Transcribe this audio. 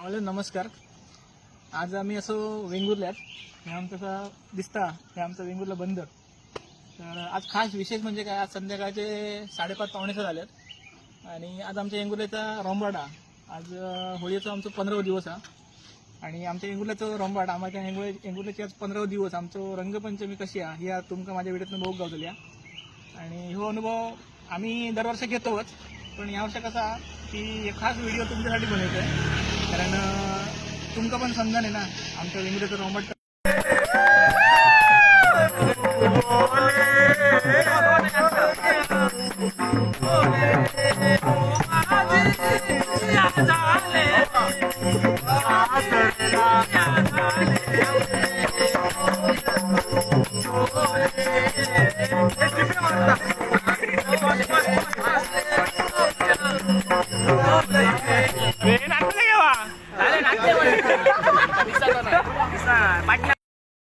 गांवले नमस्कार. आज आम्ही असो वेंगुर्ल्यात, हे आमचं दिसता हे आमचं वेंगुर्ला बंदर. तर आज खास विशेष म्हणजे काय, आज संध्याकाळचे 5:30 5:45 झालेत आणि आज आमच्या वेंगुर्ल्याचा रोंबाडा, आज होळीचा आमचा 15 दिवस हा. आणि आमच्या वेंगुर्ल्याचं रोंबाट, आमच्या वेंगुर्ल्याची आज 15 दिवस आमचं रंगपंचमी कशी आहे ही आज तुमका माझ्या व्हिडिओतून बघू गावतली. आणि हो अनुभव आम्ही दरवर्षी घेतोच, पण या वर्षी कसा की खास व्हिडिओ तुमच्यासाठी बनवतोय, कारण तुमका पण समजा नाही ना आमच्या वेंगुर्ल्याचं रोंबाट.